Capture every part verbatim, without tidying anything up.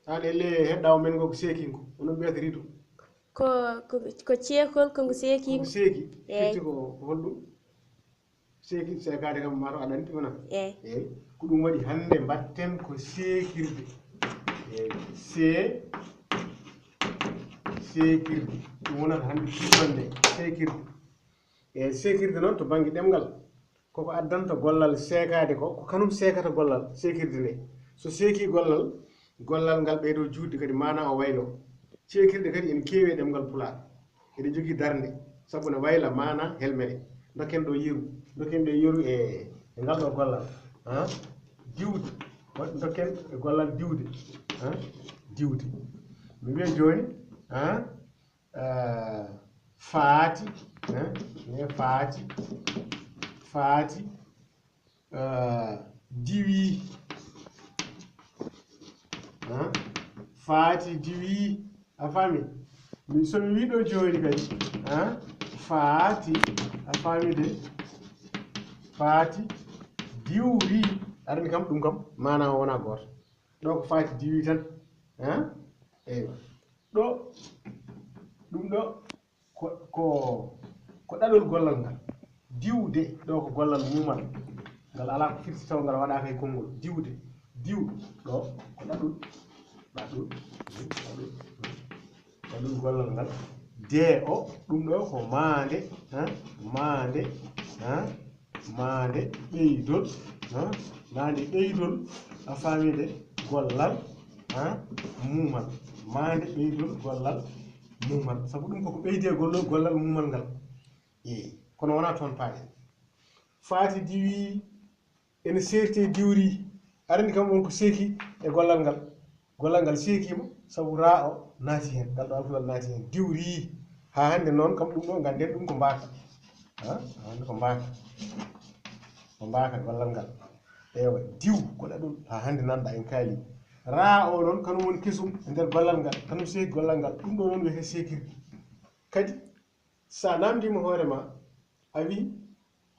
An elle heɗɗawo men ngo ko seekinko, onon mbiyata rido. Ko, ko, ko ceekol, ko ngo seekinko. Ko seeki. Eey. Firti ko, ko holɗum? Seeki, seekaade kam maa to aɗa anndi wona? Eey. Eey. Ko ɗum waɗi hannde mbaɗten ko seekirde. Eey. See-, seekirde. Ɗum wonata hannde ɗum wonde seekirde. E seekirde noon to bannge ɗemngal, koko addanta gollal seekaade ko, ko kanum seekata gollal seekirde nde. So seekii gollal, gollal ngal ɓeydoo juutde kadi maanaa o wayloo. Seekirɗe kadi ene keewi e ɗemngal Pulaar. Eɗe njogii darnde, sabu ne wayla maanaa helmere. Ndokken ɗo yeru, ndokken ɗo yeru e, e ngal ɗo gollal. Ah, diwde. Waɗ-, ndokken e gollal diwde. Ah, diwde. Mi wiya jooni, ah, eh, faati, eh, ne faati, faati, eh, diwi, eh, faati diwi, a faami? Mi, so mi wiɗo jooni kadi, eh, faati, a faami de? Faati diwri, arani kam, ɗum kam, maanaa o wonaa gooto. Ɗo ko faati diwi tan, eh? Eywa. Ɗo, ɗum ɗo, ko, ko, ko ɗaɗol gollal ngal. Diwde, ɗo ko gollal muumal. Ngal alaa ko firti taw ngal waɗaaka e konngol. Diwde, diw, ɗo ko ɗaɗol, ɗaɗol, ɗaɗol, ɗaɗol gollal ngal. De o, ɗum ɗo ko maande, ha? Maande, ha? Maande ɓeydol, ha? Maande ɓeydol, a faami de, gollal, ha? Muumal. Maande ɓeydol gollal muumal. Sabu ɗum koko ɓeydi e gollal, gollal muumal ngal. Eey, kono wonaa toon paaɗen. Faati diwi, ene seerti e diwri. Arani kam won ko seeki e gollal ngal. Gollal ngal seekiima, sabu raa o naati heen, ngal ɗo alkulal naati heen. Diwri, haa hannde noon kam ɗum ɗo, ngannden ɗum ko mbaaka. Ha? Haa hannde ko mbaaka. Ko mbaaka gollal ngal. Eewa, diw, ko ɗaɗol, haa hannde nanɗa en kaali. Raa o noon, kanum woni kesum e nder gollal ngal, kanum seeki gollal ngal. Ɗum ɗo noon wiyetee seekirde. Kadi, so a naamndiima hoore ma, a wii,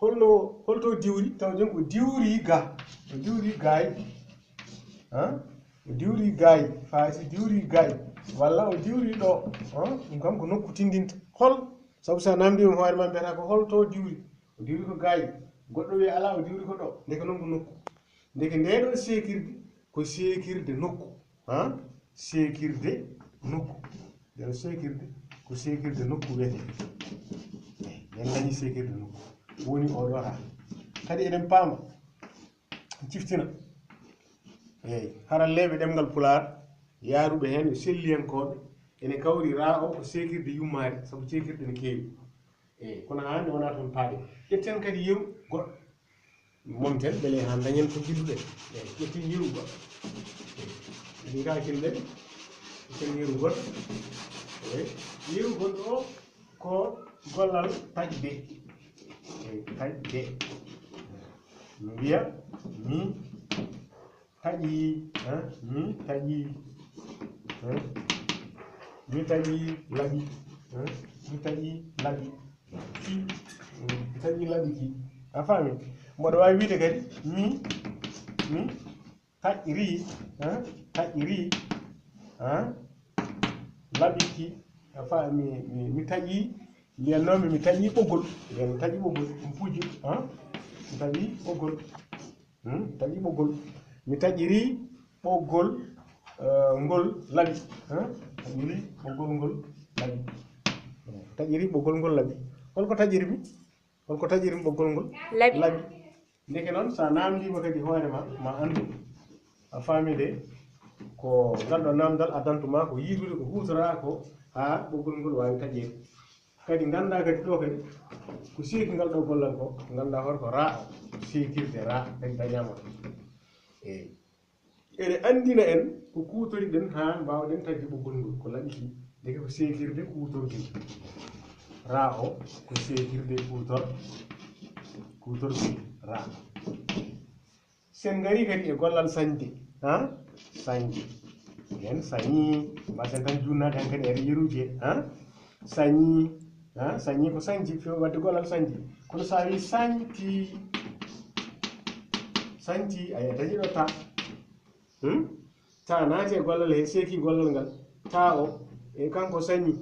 holno, holto diwri? Taw jom o diwri ga, o diwri gaay. Ha? O diwri gaay, faati diwri gaay. Walla o diwri ɗo. Ha? Ɗum kam ko nokku tinndinta. Hol? Sabu so a naamndiima hoore ma, mbiyata ko holto diwri? O diwri ko gaay. Goɗɗo wiya alaa, o diwri ko ɗo. Ndeke noon ko nokku. Ndeke ndee ɗoo seekirde ko seekirde nokku. Ha? Seekirde nokku. Ndee ɗoo seekirde ko seekirde nokku wiyetee. Eey, en dañii seekirde nokku. Woni oo ɗoo raa. Kadi eɗen paama, ciftina. Eey, haralleeɓe ɗemngal Pulaar, yaaruɓe heen, yo selliyankooɓe, ene kawri raa o ko seekirde yummaare, sabu seekirɗe ene keewi. Eey, kono haa hannde wonaa toon paaɗen. Ƴetten kadi yeru goɗɗo. Momten, mbele haa dañen ko njilluɗen. Eey, ƴetten yeru goɗɗo. Eey, ɗin kaa kin ɗen. Ƴetten yeru goɗɗo. Eey, yeru goɗɗo o ko gollal taƴde. Eey, taƴde. Mi wiya, mi taƴi, ha? Mi taƴi, ha? Mi taƴi laɓi, ha? Mi taƴi laɓi ki, mi taƴi laɓi ki. A faami? Mboɗo waawi wiide kadi, mi, mi taƴri, ha? Taƴri, ha? Laɓi ki. A faami? Mi, mi, mi taƴi, mbiyanno mi, mi taƴi ɓoggol. Mbiyan mi taƴi ɓoggol, ɗum puji, ha? Mi taƴi ɓoggol. Hmm, taƴi ɓoggol. Mi taƴiri ɓoggol, eh, ngol laɓi. Hein? Taƴiri ɓoggol ngol laɓi. Taƴiri ɓoggol ngol laɓi. Holko taƴirmi? Holko taƴirmi ɓoggol ngol? Laɓi. Laɓi. Ndeke noon, so a naamndiima kadi hoore ma, ma anndu. A faami de, ko ngal ɗo naamndal addantu ma ko yiidude ko huutoraa ko haa ɓoggol ngol waawi taƴeede. Kadi nganndaa kadi ɗo kadi, ko seeki ngal ɗo gollal ko, nganndaa hoto ko raa o, seekirde raa, kadi dañaama ɗo. Eey. Eɗe anndina en ko kuutoriɗen haa mbaawɗen taƴde ɓoggol ngol, ko laɓi ki, ndeke ko seekirde kuutorgel. Raa o, ko seekirde kuutor-, kuutorgel raa. Sen ngari kadi e gollal sañde, ha? Sañde. Yen sañi, mbasen tan junnaade han kadi e yeruuje, ha? Sañi, ha? Sañi ko sañde, few wadde gollal sañde. Kono so a wi sañti, sañti, a dañi ɗo ta. Hmm? Ta naati e gollal he seeki gollal ngal, ta o e kanko sañi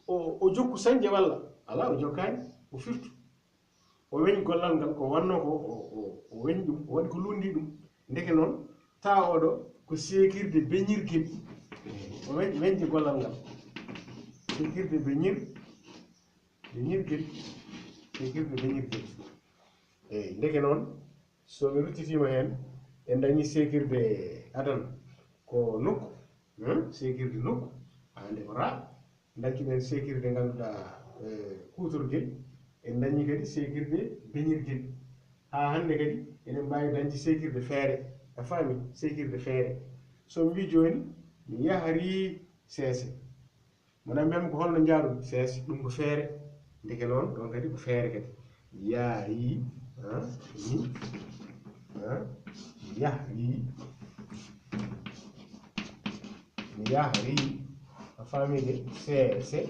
o, o jokku sañde walla ala, o jokkaani, o firtu. O weñ gollal ngal ko wanno ko o, o, o weñ ɗum, o waɗi ko lundi ɗum. Ndeke noon, ta oɗo ko seekirde beñirgel. O weñ, weñde gollal ngal. Seekirde beñir, beñirgel. Seekirde beñirgel. Eyi, ndeke noon, so mi ruttitiima heen, en dañi seekirde adan ko nokku, hmm? Seekirde nokku, haa nde ko ra. Dañcuɗen seekirde ngannduɗaa, eh, kuutorgel, en dañi kadi seekirde beñirgel. Haa hannde kadi, eɗen mbaawi dañde seekirde feere. A faami? Seekirde feere. So mbi jooni, mi yahri seese. Mona mbiyam ko holno njaarumi? Seese, ɗum ko feere. Ndeke noon, ɗon kadi ko feere kadi. Yaari, ha, ni, ha, yahri, yahri. A faami de, seese,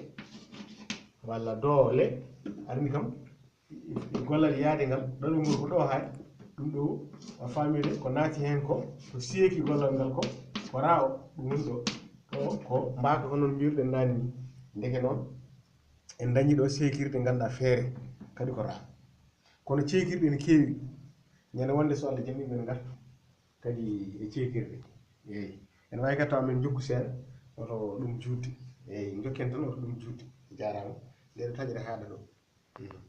walla doole. Arni kam, e gollal yaade ngal, ɗaɗol ngol ko ɗo hay. Ɗum ɗo, a faami de, ko naati heen ko, ko seeki gollal ngal ko, ko ra o, ɗum woni ɗo. Ɗo ko mbaaka ko noon mbiyruɗen naani ni. Ndeke noon, en dañi ɗo seekirde ngannduɗaa feere, kadi ko ra. Kono ceekirɗe ne keewi. Ñande wonde so Allah jaɓi men ngartu kadi e ceekirɗe. Eyi. Ene waawi kadi tawa men jokku seeɗa, oto ɗum juutde. Eyi, jokken tan oto ɗum juutde. Jaaraama. Nde ɗo taƴre haaɗa ɗo. Mhm.